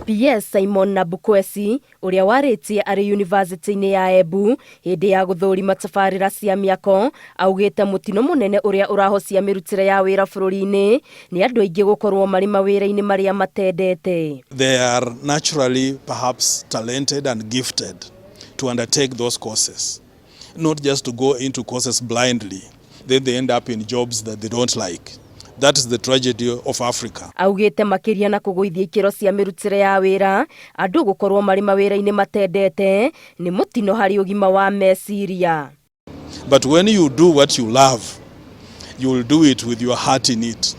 PS Simon Nabukwesi ũrĩa warĩtie arĩ yunivasĩtĩ-inĩ ya Embu hĩndĩ ya gũthũrima tabarĩra cia mĩako augĩte mũtino mũnene ũrĩa ũrahocia mĩrutĩre ya wĩra bũrũri-inĩ nĩ andũ aingĩ gũkorwo marĩ mawĩra-inĩ marĩa matendete. They are naturally perhaps talented and gifted to undertake those courses, not just to go into courses blindly. Then they end up in jobs that they don't like. That is the tragedy of Africa. Augĩte makĩria na kũgũithia ikĩro cia mĩrutĩre ya wĩra, andũ gũkorwo marĩ mawĩra-inĩ matendete nĩ mũtino harĩ ũgima wa meciria. But when you do what you love, you will do it with your heart in it.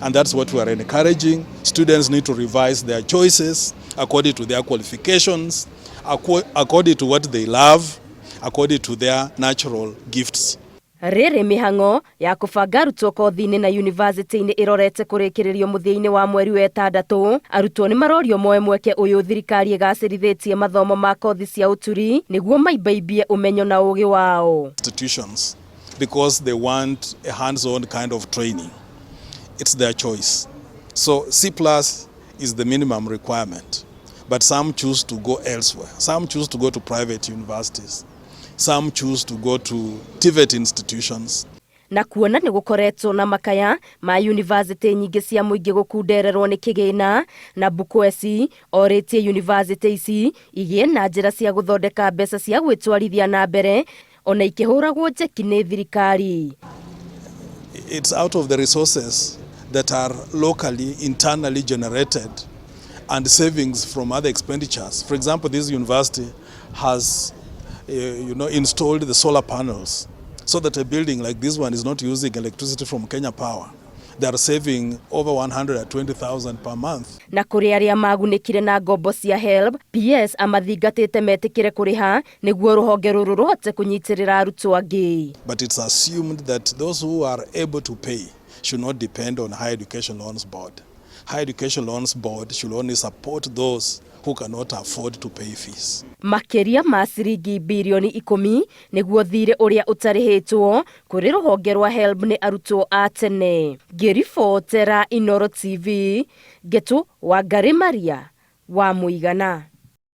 And that's what we are encouraging. Students need to revise their choices according to their qualifications, according to what they love, according to their natural gifts. Rĩrĩ mĩhang'o ya kũbanga arutwo kothi-inĩ na yunivasĩtĩ-inĩ ĩrorete kũrĩkĩrĩrio mũthia-inĩ wa mweri wa ĩtandatũ, arutwo nĩ marorio moe mweke ũyũ thirikari ĩgacĩrithĩtie mathomo ma kothi cia ũturi nĩguo maibaimbie ũmenyo na ũgĩ wao. Institutions because they want a hands-on kind of training. It's their choice. So C plus is the minimum requirement, but some choose to go elsewhere. Some choose to go to private universities. Some choose to go to TVET institutions. Na kuona nĩ gũkoretwo na makaya ma yunivasĩtĩ nyingĩ cia mũingĩ gũkundererwo nĩ kĩgĩna na Bukwesi orĩtie yunivasĩtĩ ici igĩe na njĩra cia gũthondeka mbeca cia gwĩtwarithia na mbere ona ikĩhũragwo njeki nĩ thirikari. It's out of the resources that are locally, internally generated and savings from other expenditures. For example, this university has installed the solar panels so that a building like this one is not using electricity from Kenya Power. They are saving over 120,000 per month. Na kũrĩ arĩa magunĩkire na ngombo cia HELB, PS amathingatĩte metĩkĩre kũrĩha nĩguo rũhonge rũrũ rũhote kũnyitĩrĩra arutwo angĩ. But it's assumed that those who are able to pay should not depend on Higher Education Loans Board. Higher Education Loans Board should only support those who cannot afford to pay fees. Makĩria ma ciringi birioni 10 nĩguo thirĩ ũrĩa ũtarĩhĩtwo kũrĩ rũhonge rwa HELB nĩ arutwo a tene. Ngĩribotera Inooro TV, Ngetu Wangari Maria wa Mũigana.